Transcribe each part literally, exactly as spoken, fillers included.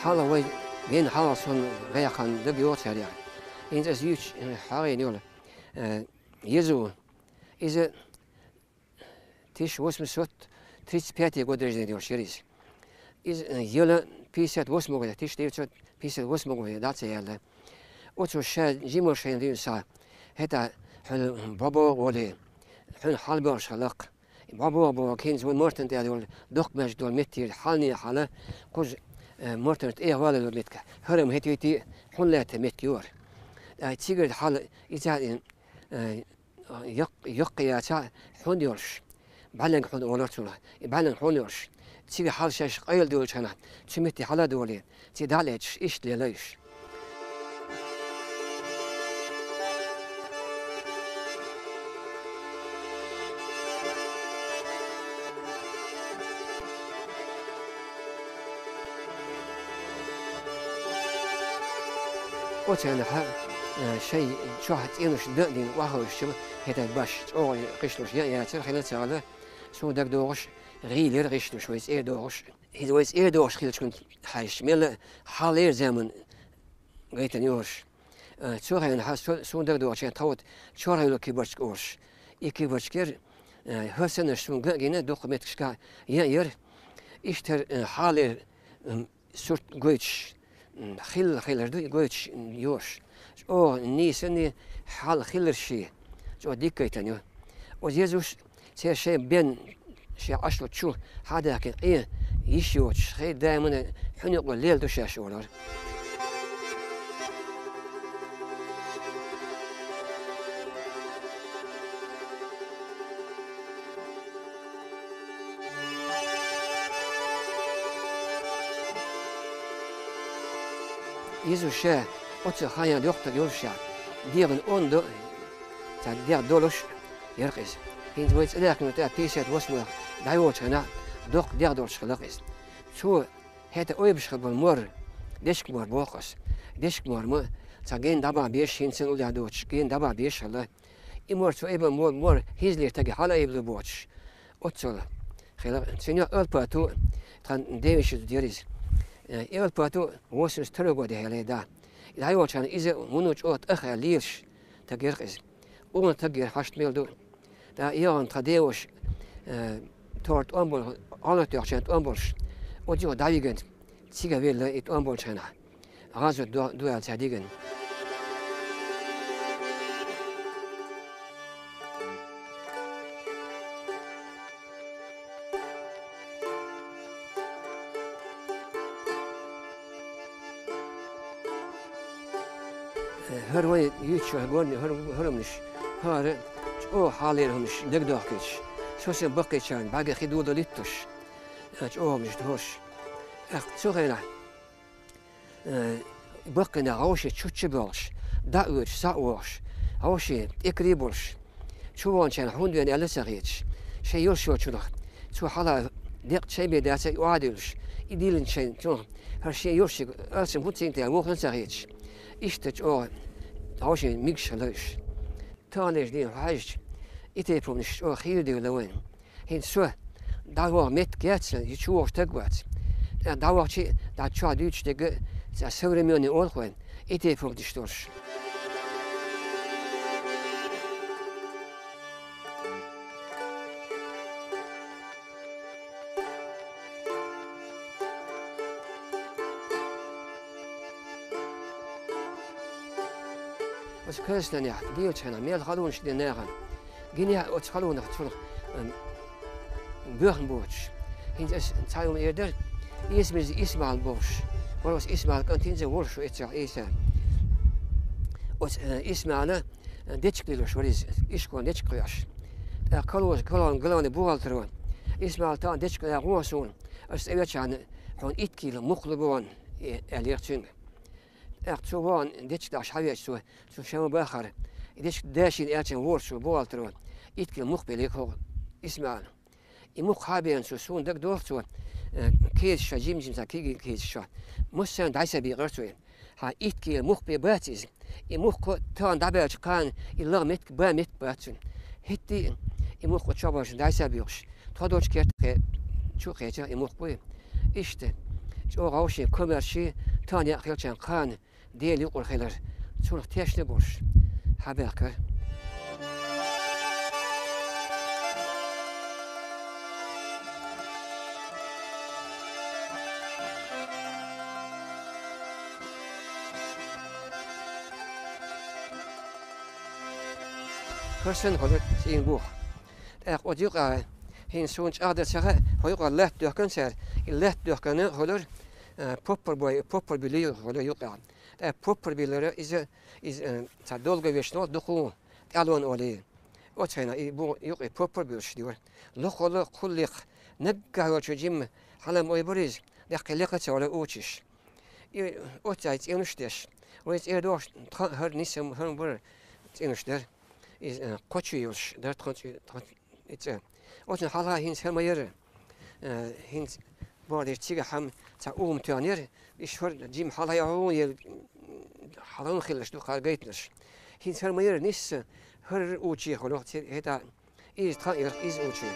Хьалха вай гена хьалха сон гӀайгӀа хан дага йоцу царех. ХӀинца аса юьйцуш, э, хьагӀийна йолу, э, еза ву. Иза тысяча восемьсот тридцать пятый год рождения йолуш яра иза. Иза, э, яла пятьдесят восьмого, тысяча девятьсот пятьдесят восьмого дӀа ца яьлла. Оцу ша жимар шайна дуьйна схьа, хӀета хьуьнан бобо а гӀоле, хьуьнан хьалабевллаш хиларх. Бобо а боху, хӀинца вайн Мартан тӀе долу доккха маьждиг долу меттера хьалане хьала, кхуза, э, Мартан тӀе а валлалур меттиг, хӀара-м хӀетте а хьуна лаьттан меттиг ю хӀара. Ткъа цигара хьала иза, э, яккха, яккха яцахь а хьуна йолуш, бӀаьлланг хьуна олура цунах, и бӀаьлланг хьуна йолуш, цига хьала шаьш къайладевллачу хенахь, цу метте хьала а долий, цигахь дӀа а лаьтташ, иштта лелла уьш. Оцу хенахь, э, шайн чохь цӀенош дан а дина, охьахевшича, хӀетахь баш чӀогӀа гӀишлош ян а яцара, хила а ца хилла, суна дагадогӀуш, гӀийла яра гӀишлош, вай цӀера догӀуш. ХӀинца вай цӀера догӀуш хиллачунна хьаьжча, мелла а хьалха леррина заман гайтина ю хӀорш. Э, цу хенахь со-, суна дагадогӀучу хенахь тховса чорхьайолу кибарчиг олуш. И кибарчиг яра, э, хӀара саннарш суна ган а гина, дуккха меттигашкахь ян а яра. Иштта хӀара, э, хьалха леррина, м, сурт гойтуш, м, хилла хилар ду и гойтуш, м, йолуш. ЧӀогӀа нийсанний хьал хиларшший, чӀогӀа дика гайтина ю. Оцу еза вуьш церан шайн бен шен Ӏаш долчу чу хьадаьхкина Ӏен йиш йоцуш, хӀей, даимана хьуьнан юкъа лелла ду шаьш олура. Иза ша оцу ханна йоккха стаг йолуш яра, дегӀан онда цхьа дегӀ долуш яра иза. ХӀинца вай цӀа даьхкина тӀе пятьдесят восьмой дӀайолучу хенахь доккха дегӀ долуш хилла иза. Цо хӀета ойбуш хилла болу мор, дечка мор боху аса. Дечка мор ма цхьа гена дӀабахьа безаш, хӀинца уллехь доцуш, гена дӀабахьа безаш хилла. И мор, цо айбина мор, мор хӀинцалера стаге хьала айбалур боцуш, оццул хилла. Цуьнан Алпату, тхан девешица дера иза. Э, и Алпату восемьдесят второй годе хьеле да. И дӀайолчарна иза вуно чӀогӀа тӀаххьа лелаш стаг яра иза. Къона стаг яра, хьашт мел ду. ТӀаккха ягӀан тхан деваша, э, тора тӀом болу, гӀалат йоккхучарна тӀом болуш, оцу юха дӀавигина, цига велла и тӀом болчу хенахь. ГӀазот ду, ду аьлла цара дигина. ХӀара вай юьйцуш йолу горни хӀара, хӀара хӀуманаш, хӀара чӀогӀа хьалхара хӀуманаш дагадохкуьйтуш, совсем баккхийчарна бӀаьргех хи дудалитталуш, чӀогӀа хӀуманаш ду хӀорш. ТӀаккха цу хенахь, э, баккхий нах гӀовший чу-чу боьлхуш, дӀа а оьцуш, схьа а вогӀуш, гӀовший тӀекаре а болуш, чу вогӀучарна хӀунда веана аьлла а ца хеташ, шайн йолуш йолчунах цо хьала декъа чай бен дацара и охьадуьйлуш, и диллина шайн цунах, хӀара шен йолуш ерг алсам хӀунда ца йина те аьлла вохана а ца хеташ, иштта чӀогӀа гӀовший мегаш хилла уьш. Таханлерчу дийнахь хьаьжча, и тайпа хӀуманаш чӀогӀа хийра девлла вайна. ХӀинца со дӀаваха меттиг яц сан, и чу вогӀуш стаг вац. ТӀаккха дӀавахча а, дӀа чохь дуьйцуш дерг а цхьа современный олу вайна, и тайпа хӀуманаш долуш. Оцу Казахстанехь лелачу хенахь мел халонаш дина нахана. Гинехь оцу халонах цунах, м, боьхна боцуш. ХӀинца аса цхьа хӀума эр дара, Эсамирза Исмаил бохуш. Вара оцу Исмаила кӀант хӀинца а волуш ву эццахь Ӏийса. Оцу, э, Исмаила дечиг лелош вара иза, ишколан дечиг кхоьхьуш. ТӀаккха колхоз-, колхозан главный бухгалтера: «Исмаил, тахана дечиг кхоьхьа гӀо суна, аса цӀа веччахьана хьуна итт кила мукх лур бу хьуна», — аьллера цуьнга. ТӀаккха цо вахана дечиг дахьаш схьавеача, цо, цо шен ма баххара, и дечиг дашийна аьлча, волуш ву бухгалтера: «Итт кила мукх белира хьуна, Исмаил». И мукх хьабеана цо, суна дагадогӀу цо, э, кехаташ, жим-жимма цхьа кегий кехаташ. Массарна дӀасабийкъира цо. Хьан итт кила мукх бен бац иза. И мукх тахана дӀабаьлча кхана и лаха меттиг бан меттиг бац цуьнан. ХӀетте а и мукх оцу чохь болчарна дӀасабуьйхуш, тхо долчу керта кхе-, чу а кхечира и мукх буй. Иштта, чӀогӀа вовшийн комаьрший, тӀехьа некъ хилча кхана Дела юкъара хилар, цунах тешна болуш хьабаьхкира. ХӀара санна хуьлура цӀийнан бух. ТӀаккха оцу юкъа, хӀинца суна чӀагӀдар ца хаьа, хьо юкъара латта доьхкина цара, и латта доьхкина хуьлура, а, поппар бой, поппар буьллий хуьлура юкъа. ТӀаккха поппар буьллура иза, иза, а, цхьа долга вешнал дукха ву, тӀаьлон олий. Оцу хенахь и бу юкъе поппар буьллуш дора. Лохалла кхул лекха, наггахь йолчу жимма хьалам ойбур иза, даккхий лекха ца вара учуш. И оццай цӀенош деш. Вай цӀера дохуш, тхан а хӀара нисам хӀара бара цӀенош дара. Иза, а, кхочу йолуш дара тхан цӀе-, тхан и цӀе. Оцунна хьалха хӀинца хӀара ма яра. А, хӀинца боху деш цигахь хьама цхьа угӀам тоьхна яра, иштта хӀара жима хьалха яхьу яра, хьалха хиларш ду кхара гайтинарш. ХӀинца хӀара ма яра нисса, хӀара учий хуьлу ци-, хӀета Иза тхан ирх, иза учий.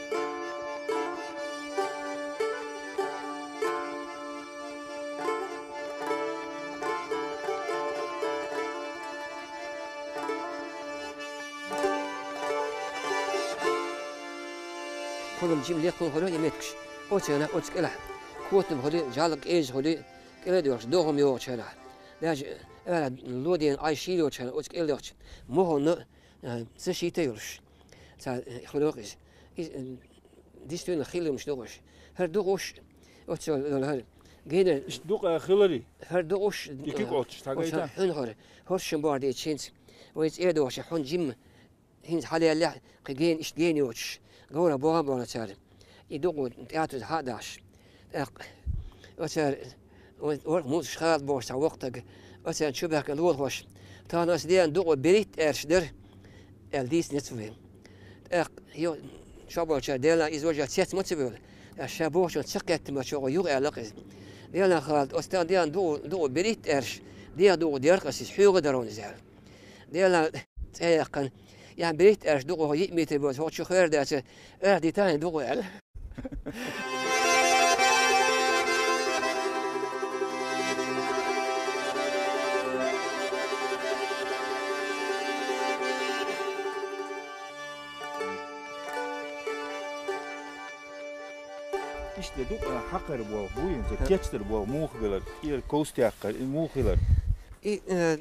Кхунам жима лекхун хуьлу и меттигаш. Оцу хенахь оцу кӀелахь котам хуьлу, жал кӀеза хуьлу, кӀела а доьлхуш, догӀум йогӀучу хенахь. Даже, ара, лодийна Ӏай шийла йолчу хенахь оцу кӀела йохчу мохонна а, а, ца шийта йолуш. Ца, э, хуьлу иза. Иза, э, действительно хилла хӀумаш ду уьш. ХӀара ду уьш, оццо йолу хӀара. Генара Иштта ду-кх хилари. ХӀара ду уьш, И куьг э, оццуш оцу схьагайта? Хьуьнхара, хӀорш шун бахьа дийцича хӀинца. Вай цӀера дохуш, хьуна жимма хӀинца хьалаяллехь, кхин гена, иштта гена йоцуш, говрах бохам а бохна цара. И дукъо тӀаьхьа туза хьа а дахьаш. ТӀаккха оцара, вай, варх музуш хала бохуш цхьа воккха стаг, оцарна чу баьхкина лулахоша: «Тахана аса деана дукъо берхӀитта аьрш дара», — аьлла дийцинера цо вайна. ТӀаккха йо-, чохь болчара: «Делан, иза важа цец ма ца бевлла». Ша бохучунна ца кхеттамара чӀогӀа юха аьлла-кх иза: «Делан хала, аса тахана деана дукъо, дукъо берхӀитта аьрш, деха дукъо дера-кх аса иза, хьоьга дара хьуна иза», — аьлла. Делан цӀе яьккхина: «Яхь, берхӀитта аьрш дукъо хьо йиъ метр боцу, хьо чу хер дацара, аьрш дитахьа дукъо», — аьлла. Иштта ду-кх хьакхар болх буй, Ха. Кечдар болх муха белар, кера ковс теккхар, и муха хилар? И, э,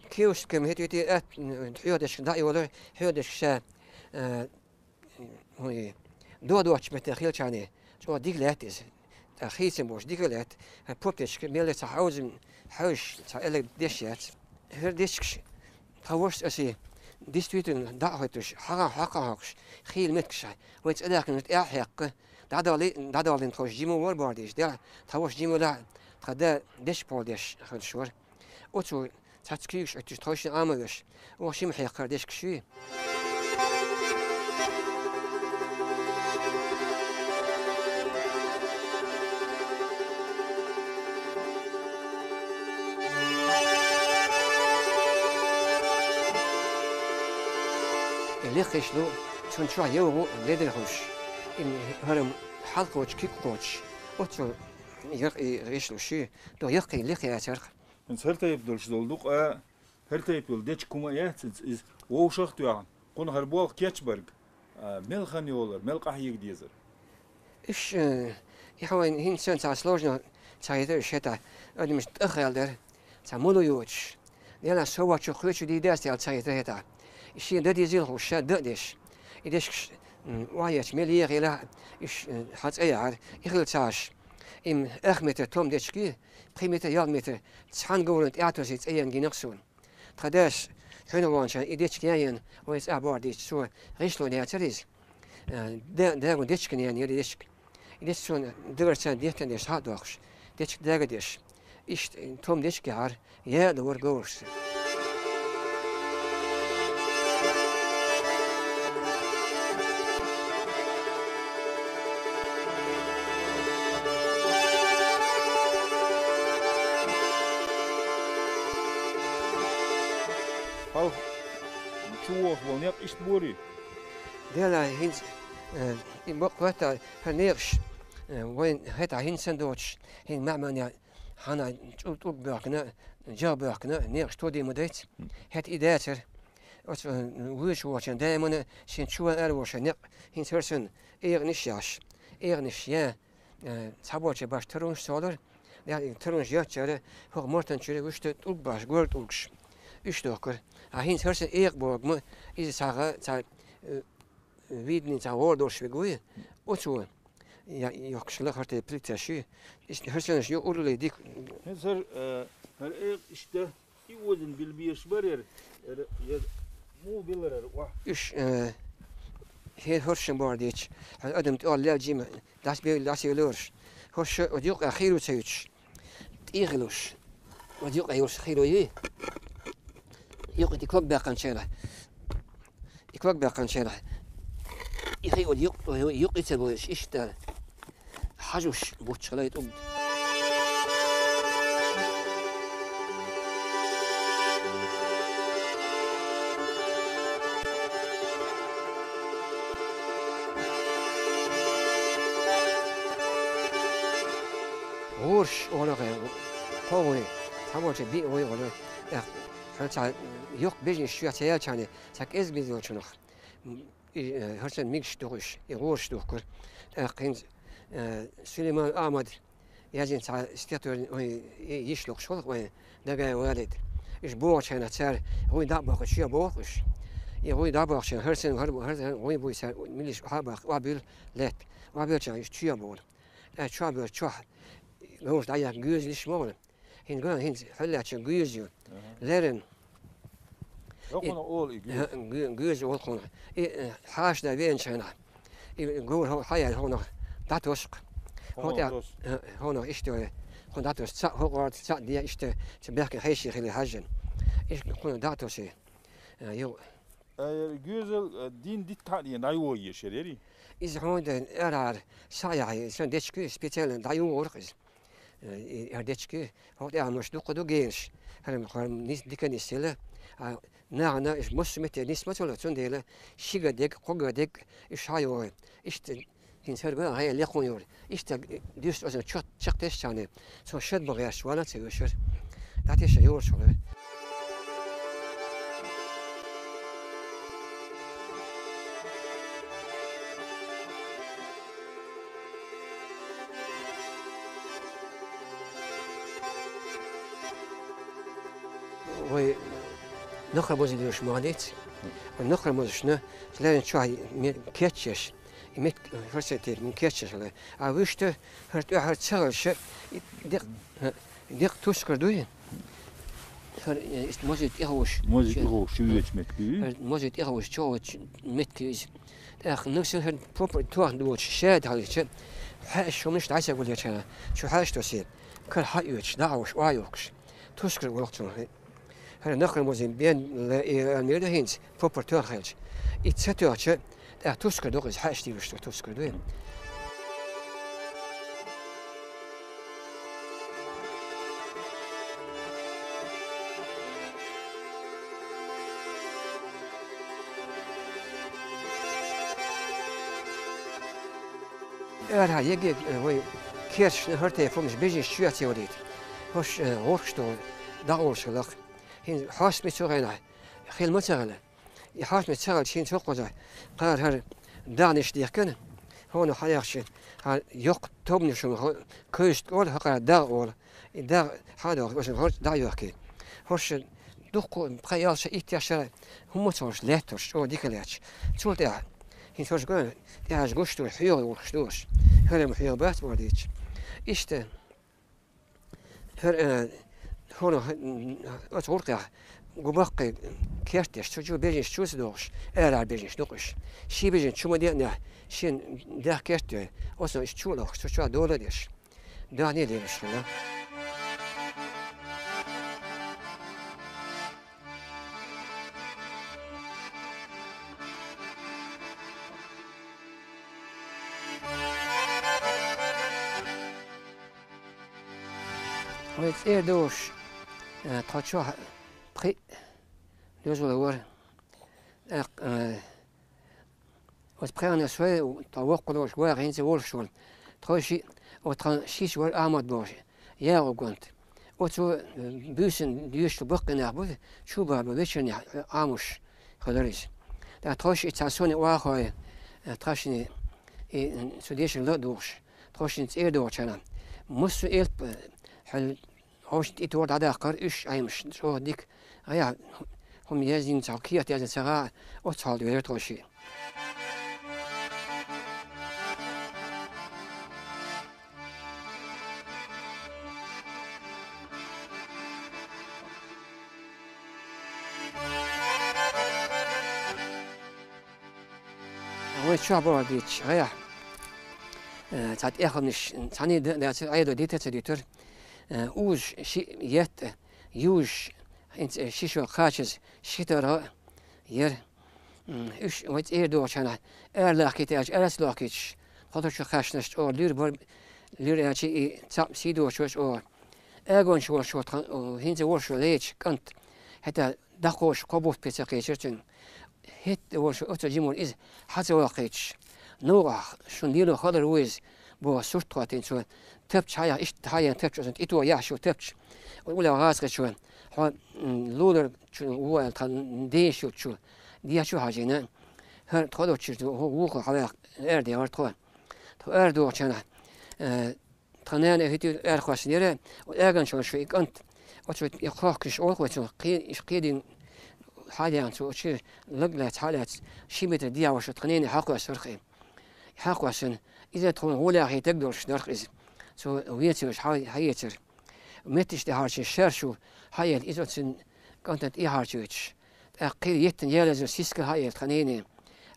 Кевшкам хӀетте атта, хьоьдашка дӀа а йолу, хьоьдашка ша, а, хӀун, додочу метте хилчарний, чӀогӀа дика лаьтта иза. ТӀаккха хийцам болуш дика лаьтта. ХӀара попечка мелла цхьа хьовзам хьаьвзаш, цхьа элаг деш яц. ХӀара дечкаш тхан вашас аса, действительно, дӀа а хӀоьттуш, хьагӀа хьокха хьокхуш, хийла меттигаш, вай цӀа даьккхинарг тӀаьхьа хьеккха, дӀадали-, дӀадаллина тховш жима вара боху дийш, делахь, тхан ваша жима велахь, тхан да дечка пхьол деш хилаш вара. Оцо цхьацца куьйгаш Ӏуьттуш, тховшна Ӏамавеш, оха шима хьекхара дечкаш юй. И лекхаш лу, цунна чохь йовгӀу ледара хуьлуш. И хӀара хьалкхочу, куьг кхочуш, оццул яккхий гӀишлуш ю, тхо яккхий лекха яцара-кх. ХӀинца хӀара тайпа долуш долу дукъа, хӀара тайпа йолу дечка хӀума а яц иза, иза вовшах а тоьхна, кхунна хӀара болх кечбарг, а, мел хан йолар, мел къахьега дезар. Иш, э, и хьо вайн хӀинца санна цхьа сложно ца хетара иш хӀетахь, адамаш тӀахаьлла дара, цхьа мало йоцуш. Делахь со вачу кхечу дийдац аьлла ца хетара хӀетахь. И шен дан дезийла хууш, ша дан а деш. И дешкаш, м, охьаечу мел ехийла, иш, э, хьан цӀе яхьара, и хила ца Ӏаш. Им ах метр том дечки, Пхи метр, ялх метр цхьана говрана тӀаьхьа тосий цӀе ян гинарг суна. Тхан дас хьуьнан ванча и дечка ян ян вайн цӀа бор дийча, цо гӀишло яцара иза. Э, да-, дагун дечка ян яра и дечка. И дечка суна дагарца деттан деш хьа а дохуш, дечка дага деш. Иштта том дечка яхьара, яа а довра говраш. Хьалха чу вохуш болу некъ иштта бори? Делахь хӀинца, э, и бакъ хӀотта хӀара некъаш, Вайн хӀета хӀинца доцуш, хӀинца маьӀ-маьӀӀехь хьанна чӀу-, тӀулг боьхкина, жагӀа боьхкина, некъаш тоде ма дайца. ХӀета и дацара. Оцу, э, вуьйцуш волчун даимана шен чу ван ара волуш некъ хӀинца хӀара санна, эгӀанаш еш, эгӀанаш я, э, цхьаболчу баш таронаш ца олура, я и таронаш йоцучара, хӀокху мартан чуьра вуьшта тӀулг баш, гора тӀулгаш, уьш дохкура. Ткъа хӀинца хӀара санна эгӀа бохург ма, иза цхьа гӀа, цхьа, э, видни цхьа гӀора долуш верг вуй, оцо я-, йохкуш хилла хӀара тӀе плиташ ю. Иштта хӀара санна ю уралле дика. ХӀинца хӀара, э, хӀара эгӀа иштта и озан билла безаш бара яра, яра, яра муха биллара яра охьа. Уьш, э, хӀе хӀоршан бор дийцча, хьан адам тӀехула лел жима, дӀасабевлла, дӀасавелларш. ХӀорш оцу юкъа хийра ца юьтуш, тӀехилуш. Оцу юкъа йолуш хийра ю. Юкъа и ког баьккхинчарах. И ког баьккхинчарах. И хийра юкъ-, юкъа ца болуш, иштта. Хьажуш буттуш хилла и тӀулг. ГӀураш олу хьайн, кхо гӀой, цхьаболчу биъ гӀой олу. ТӀаккха хьан цхьа йоккха бежнаш чоь ца яьлчахьана, цхьа кӀезиг-мезиг йолчунах. И, э, хӀара санна мигаш дохуш, и гӀураш духкура. ТӀаккха хӀинца, э, Сулейман Ахьмада яздина цхьа стихотворение, ой, и йиш локхуш хилла вайн Дагаев Валида. Уьш бохучу хенахь цара гӀуй дӀа а боккхуш, чоь боху уьш. И гӀуй дӀа а боккхучу хенахь хӀара санна, хӀара, хӀара санна гӀуй буй цара, милиш охьа а баккха, охьабуьллу лаьтта. Охьабуьллучу хӀинца чоь боху. ТӀаккха чоь боьлчу чохь, ловш дӀаяьхна гоьзанаш ма вара. ХӀинца ган, хӀинца хьаллаьцна гоьза ю. Аха. Леррина. Йокхунах олу и гоьза? Га-, га-, гоьза олу кхунах. И, э, хьаша дан веанчу хенахь, и гур хьо-, хьаяьлла хьунах дӀатосу-кх. Хьунах тӀе-, тосу. Э, хьунах иштта вай. Хьуна дӀатосу. Цхьаъ хӀокху гӀорта, цхьаъ де иштта, цу бехкан хьеший хилий хьаьжжина. Иштта кхунах дӀатосий. Э, ю. Э, гоьзал, э, дин дитта хьаъ дийна дӀайогӀу езаш яра, ярий? Иза хьуна дан арахьара схьа а яхьий, сан дечки специально дӀайогӀурх иза. Э, и, хӀара дечки, хӀокху тӀехь амалш дуккха ду генаш. ХӀара ма хӀара нис-, дика нисъелла. А нахана уьш массо метте нис ма ца ло, цундела ши ган дерг, кхо ган дерг уьш хьайогӀу. Иштта хӀинца хӀара ган хье лекхун йора. Иштта дуьсу оцу чот-, чекхтесчахьана, цо шад бан гӀерташ вала ца вешара. ДӀатеша йолуш хьуна. Вай нахара музей деш ма хилийта. Вай нахара музейшна леррина чохь ме-, кечъеш, и мет-, фарсетера мин кечъеш хилла. А вуьшта хӀара тӀехь хӀара ца хилча, и декъ-, хӀа, декъ тускар дуй? ХӀара, э, иштта музей тӀехуш. Музей тӀехуш, чу вечу меттиг. ХӀара музей тӀехуш, чу вочу меттиг иза. ТӀаккха нагахь санна хӀара попа тоьхна доцуш, шаьда хьалийча, хьаьаш хӀуманаш дӀасагулъечара, чу хьаьаш тосий, кара хьаоьцуш, дӀа а хьош, охьа а йохкуш. Тускар валха цунах. ХӀара нахара музей бен ле-, и, ан мер ду хӀинца, поппар тоьхна хилча. И ца тоьхча, тӀаккха тускар ду-кх иза, хьаьаш тилуш ду тускар ду. Арахьа еге, э, вай керташна хӀара тайпа хӀуманаш бежнаш чоьца йолийта. ХӀорш, э, гӀурхаш ду, дӀагӀуш хиларх. ХӀинца хьостаме цу хенахь хила ма ца хилла. И хьостаме ца хилча, хӀинца хӀокхузахь кхара хӀара дагӀнаш дихкина, хьуна хьаехча, хьан йоккха тобанаш хӀума хо-, кхуьйсуш олу, хӀокхара дагӀа олу. И дагӀа хьан доху, оцу хӀорш дӀа а йохкий. ХӀорш дуккха пхи-ялх шо иттех шара хӀумма ца хӀорш лаьттарш, чӀогӀа дика лаьтташ. Цул тӀаьхьа хӀинца хӀорш гой, тӀаьхьаш гуш ду, хьоьгӀа гӀурхаш ду хӀорш. ХӀара-м хьоьгӀа бац боху дийцча. Иштта, хӀара, э, хӀора, м, оцу гӀуркхехь гу баккхий керт деш, цу чу бежнаш чу ца дохуш, арахьара бежнаш ду-кх уьш. Ши бежан чу ма деанехь, шен дехьа керт дой, оцу уьш чу а лохуш, цу чохь дола а деш. Дагьне лелаш хилла. Вай цӀера долуш, э, тхо чохь пхиъ доьзал вара. ТӀаккха, э, оцу пхеаннаш вай, тхо воккха долуш, вай хӀинца волуш вара. Тхойшиъ, о, тхан шиш вар Ахьмад бохуш, ЯгӀу гонт. Оцо, э, буьйсанна доьшуш баккхий нах бу, чу баба вечерний Ӏамош хилар иза. ТӀаккха тхойшиъ цхьа сони охьахой, э, тхашни и, м, цу дешарна ла а духуш, тхойшиъ цӀера догӀучарна. Массо а элп, э, хьал хьовшна тӀе тора дӀадаккхар уьш Ӏамош, чӀогӀа дика, гӀайгӀа, хӀума яздина ца, кехат яздина ца гӀа, оццахьалла велира тхойшиъ. Вай чохь боху дийцча, гӀайгӀа, э, цхьа тӀехамнаш, цхьаьний д-, дацара, Ӏедало дийта ца дуьтура. Э, узуш шиъ етта, юзуш, хӀинца ши шо кхачаза, ши таргӀа а яра. М, уьш вай цӀера догӀучарна, ара лахкийта аьлча, ара ца лохкуьйтуш, кхо тар чу кхаьчнарш чӀогӀа луьра бара, луьра аьлча и цхьаъ сий доцуш вара чӀогӀа. Агончу волчо тхан, о, хӀинца волчо лечу кӀант, хӀета дӀакхочуш кхо бутт пеца кхечира цуьнан. ХӀетта волчо оццул жимур иза хьа ца ваккхийтуш. Новкъахь шуна лело хилар ву иза, боху сурт хӀоттийна цо. Тапча хьаяхьа, иштта хьаяьлла тапча, оцунна тӀе тоха яхьаш йолу тапча. Уллехь гӀазкхичо, хьо, м, лулара чу ву аьлла тхан дезаш йолчу, дехьа чу хьажийна. ХӀара тхо долчуьра ву-, вукхо хьаваьхна, арадехира тхо. Тхо арадохучарна, э, тхан нана хӀетте аьрхошна яра, агончу волчо и кӀант, оцу и кхохкуш олу вай цунах, кхе-, иш кхедина хьа а яьхна цо, оцу чуьра лаг а лаьцна, хьа а лаьцна, ши метр дехьа волуш тхан нене хьакхоьссира кхин. Хьакхоьссина, иза тхуна гӀолехь хетарг долуш дара иза. Цо вецарш хьа-, хьаэцара. Метташ тӀехьарчийна шаьрш ву хьаелла, иза оцу кӀантана тӀехьарчойтуш. ТӀаккха кхин еттина ялаза сиска хьаелла тхан нене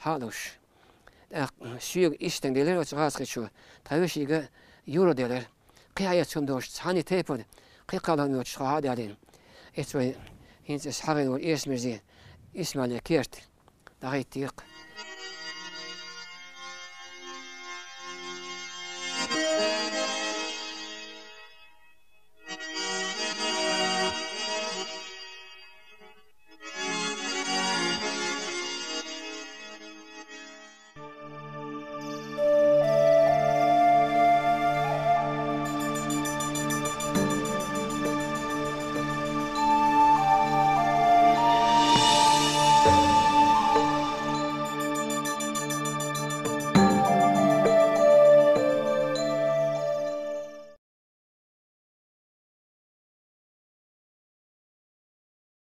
хьа а луш. ТӀаккха соьга иштанга делира оцу гӀазкхичо, тхан вешига юра делира. Кхин хьаэца хӀума долуш, цхьанний тайпана, кхин кхалхам йоцуш тхо хьа а даьллина. Эцу вай хӀинца аса хьахийна волу Эсмирзин Исмаилан керта дӀахӀиттийра-кх.